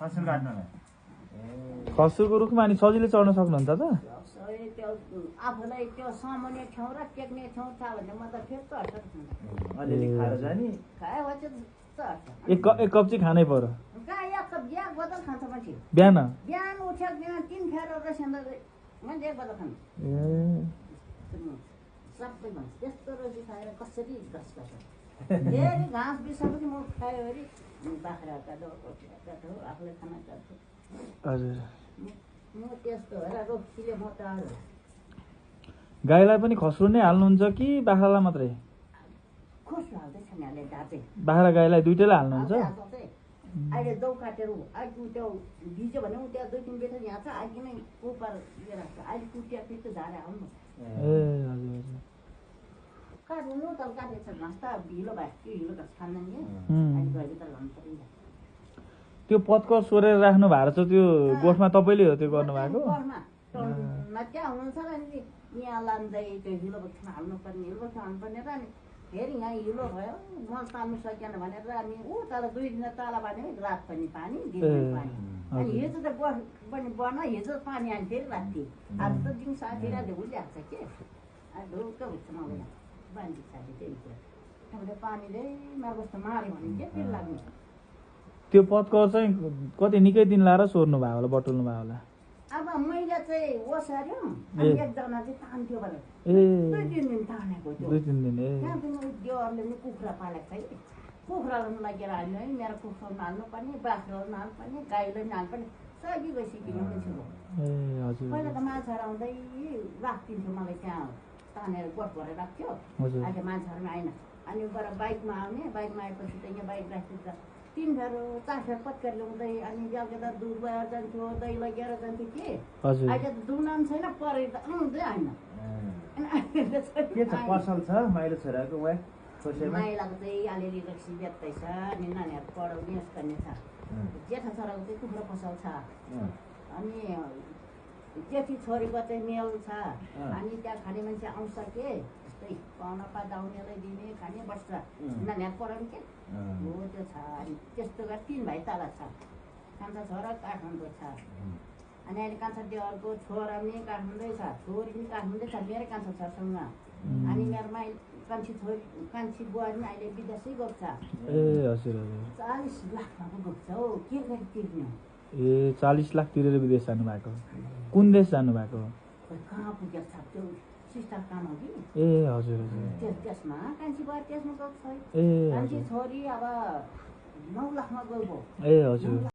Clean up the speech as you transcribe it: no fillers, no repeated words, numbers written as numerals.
खसुर काट्नलाई खसुरको रुखमा अनि सजिलै चढ्न सक्नुहुन्छ त त्यो आफूलाई त्यो सामान्य ठाउँ र टेक्ने ठाउँ छ भने म त फेरि चढ्छ अलिअलि खाएर जाने खायो भने चाहिँ चढ्छ एक कप चाहिँ खानै पर्यो कहाँ एक कप या बोतल खान्छ मान्छे बिहान बिहान उठ्यो बिहान 3 फेर रसेन्दा मैले एक बोतल खानु सबै भन्छ त्यस्तो रोटी खाएर कसरी घाँस काट्छ धेरै घाँस बिसा पनि म खायो अरे बाख्रा काटो आफूले खाना काट्छु हजुर म त्यस्तो हेर रोटीले म त गाईलाई पनि खस्रो नै हाल्नुहुन्छ कि बाख्रालाई मात्रै खस्रो हाल्दैछ नि अहिले ढाँचे बाख्रा गाईलाई दुइटैलाई हाल्नुहुन्छ अहिले दौ काटेर अहिले त्यो भिज्यो भने त्यहाँ 2-3 बेला यहाँ छ अहिले नै उपर लिएर आएको छ अहिले कुटिया फेरि झारे आउनु ए हजुर हजुर काट्नु त काटेको छ घाँस त ढिलो भयो त्यो हिलो घाँस खाँदैन नि अहिले गएर त लानु पर्यो त्यो पत्कर सोरेर राख्नु भएको छ त्यो गोठमा तपाईँले हो त्यो गर्नुभएको त्यहाँ हुनुहुन्छ र नि यहाँ लाँदै त्यो हिलो बक्समा हाल्नुपर्ने हिलो बक्समा हाल्नुपर्ने र अनि फेरि यहाँ हिलो भयो मल तान्नु सकेन भनेर अनि ऊ तल 2 दिन तल भने रात पनि पानी दिन पनि पानी अनि हिजो त पनि बन हिजो पानी आयो फेरि राति आज त दिन साथी राति उलिहाल्छ के ढुक्क हुन्छ मलाई बाँधी साथी त्यही तपाईँले पानीले मार्गस्त माऱ्यो भने के फेरि लाग्ने त्यो पत्कर चाहिँ कति निकै दिन लाएर सोर्नु भयो होला बटुल्नु भयो होला अब मैले चाहिँ ओसार्यो अनि एकजना चाहिँ तान्थ्यो भने 2-3 दिन तानेको थियो 2-3 दिन त्यहाँ पनि देवरले पनि कुखुरा पालेको छ कि कुखुरालाई लगेर हाल्नु है मेरो कुखुरामा हाल्नुपर्ने बाख्रामा हाल्नुपर्ने गाईलाई पनि हाल्नुपर्ने सबै गइसक्यो पहिला त माछाहरू आउँदै राखिदिन्थ्यो मलाई त्यहाँ तानेर गोठ भरेर राख्थ्यो अहिले मान्छेहरू आएन अनि बाट बाइकमा आउने बाइकमा आएपछि त यहाँ बाइक राखिदिन्छ 3 फेर 4 फेर पत्कर ल्याउँदै अनि बेलुका त दुध भएर जान्थ्यो दही लगेर जान्थ्यो के अहिले त दुनाम छैन परे त आउँदै आएन के छ पसल छ माइलो छोराको वा माइलाको चाहिँ अलिअलि रक्सी बेच्दैछ अनि नानीहरू पढाउने गर्ने छ जेठा छोराको चाहिँ कुखुरा पसल छ अनि जेठी छोरीको चाहिँ मेल छ अनि त्यहाँ खाने मान्छे आउँछ के त्यस्तै पाहुना पात आउनेलाई दिने खाने बस्छ नानीहरू पढाउने के हो त्यो छ अनि त्यस्तो गरेर 3 भाइ तल छ कान्छा छोरा काठमाडौँ छ अनि अहिले कान्छा देवरको छोरा पनि काठमाडौँ छ छोरी पनि काठमाडौँ छ मेरो कान्छा छोरासँग अनि मेरो माइ कान्छी छोरी कान्छी बुहारी पनि अहिले विदेशै गएको छ ए हजुर हजुर 40 लाखमा पो गएको छ हौ के गरी तिर्ने ए 40 लाख तिरेर विदेश जानु भएको कुन देश जानु भएको कहाँ पुगेको छ त्यो सिस्टर काम हो कि ए हजुर हजुर त्यसमा कान्छी बुहारी त्यसमा गएको छ ए कान्छी छोरी अब 9 लाखमा गएको ए हजुर